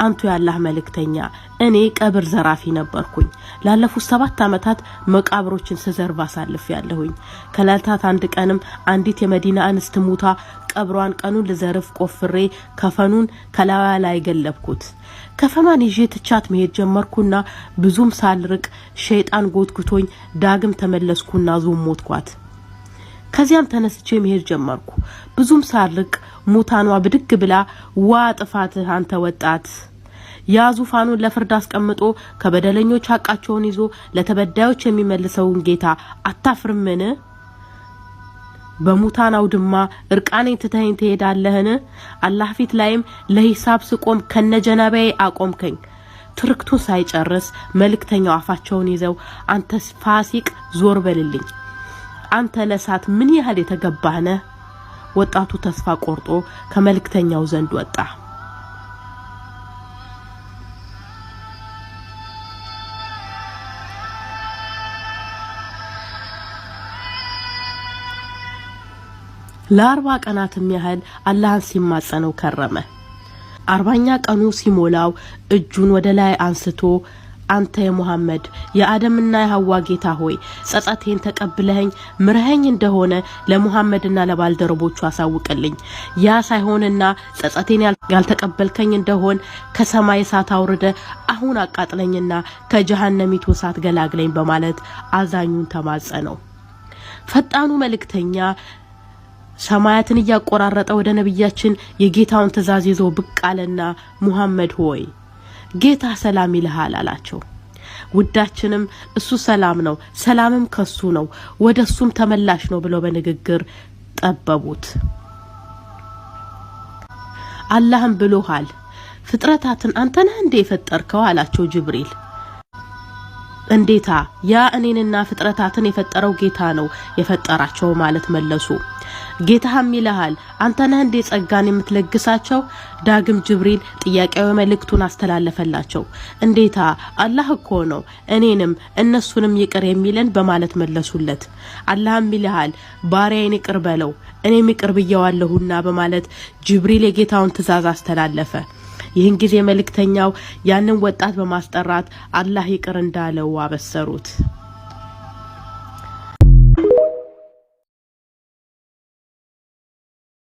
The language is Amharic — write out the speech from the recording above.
አንቱ ያላህ መልእክተኛ፣ እኔ ቀብር ዘራፊ ነበርኩኝ። ላለፉት 7 ዓመታት መቃብሮችን ስዘርፍ አሳልፍ ያለሁኝ። ከዕለታት አንድ ቀንም አንዲት የመዲና እንስት ሙታ ቀብሯን ቀኑን ልዘርፍ ቆፍሬ ከፈኑን ከላዋ ላይ ገለብኩት። ከፈኗን ይዤ ትቻት መሄድ ጀመርኩና ብዙም ሳልርቅ ሸይጣን ጎትጉቶኝ ዳግም ተመለስኩና ዞሞትኳት። ከዚያም ተነስቼ መሄድ ጀመርኩ። ብዙም ሳልርቅ ሙታኗ ብድግ ብላ ዋ ጥፋትህ አንተ ወጣት፣ ያ ዙፋኑን ለፍርድ አስቀምጦ ከበደለኞች ሐቃቸውን ይዞ ለተበዳዮች የሚመልሰውን ጌታ አታፍርምን? በሙታን አውድማ እርቃኔን ትተኸኝ ትሄዳለህን? አላህ ፊት ላይም ለሂሳብ ስቆም ከነጀናባዬ አቆምከኝ። ትርክቱን ሳይጨርስ መልእክተኛው አፋቸውን ይዘው አንተ ፋሲቅ ዞር በልልኝ፣ አንተ ለእሳት ምን ያህል የተገባህ ነህ? ወጣቱ ተስፋ ቆርጦ ከመልእክተኛው ዘንድ ወጣ። ለ40 ቀናትም ያህል አላህን ሲማጸነው ከረመ። 40ኛ ቀኑ ሲሞላው እጁን ወደ ላይ አንስቶ አንተ የሙሐመድ፣ የአደምና የሐዋ ጌታ ሆይ፣ ጸጸቴን ተቀብለኸኝ ምረኸኝ እንደሆነ ለሙሐመድና ለባልደረቦቹ አሳውቅልኝ። ያ ሳይሆንና ጸጸቴን ያልተቀበልከኝ እንደሆን ከሰማይ እሳት አውርደ አሁን አቃጥለኝና ከጀሃነሚቱ እሳት ገላግለኝ በማለት አዛኙን ተማጸነው። ፈጣኑ መልእክተኛ ሰማያትን እያቆራረጠ ወደ ነቢያችን የጌታውን ትእዛዝ ይዞ ብቅ አለና ሙሐመድ ሆይ፣ ጌታ ሰላም ይልሃል አላቸው። ውዳችንም እሱ ሰላም ነው፣ ሰላምም ከሱ ነው፣ ወደ እሱም ተመላሽ ነው ብለው በንግግር ጠበቡት። አላህም ብሎሃል፣ ፍጥረታትን አንተ ነህ እንዴ የፈጠርከው አላቸው ጅብሪል። እንዴታ፣ ያ እኔንና ፍጥረታትን የፈጠረው ጌታ ነው የፈጠራቸው ማለት መለሱ። ጌታህም ይልሃል፣ አንተ ነህ እንዴ ጸጋን የምትለግሳቸው? ዳግም ጅብሪል ጥያቄያዊ መልእክቱን አስተላለፈላቸው። እንዴታ፣ አላህ እኮ ነው እኔንም እነሱንም ይቅር የሚለን በማለት መለሱለት። አላህም ይልሃል፣ ባሪያዬን ይቅር በለው፣ እኔም ይቅር ብየዋለሁና በማለት ጅብሪል የጌታውን ትእዛዝ አስተላለፈ። ይህን ጊዜ መልእክተኛው ያንን ወጣት በማስጠራት አላህ ይቅር እንዳለው አበሰሩት።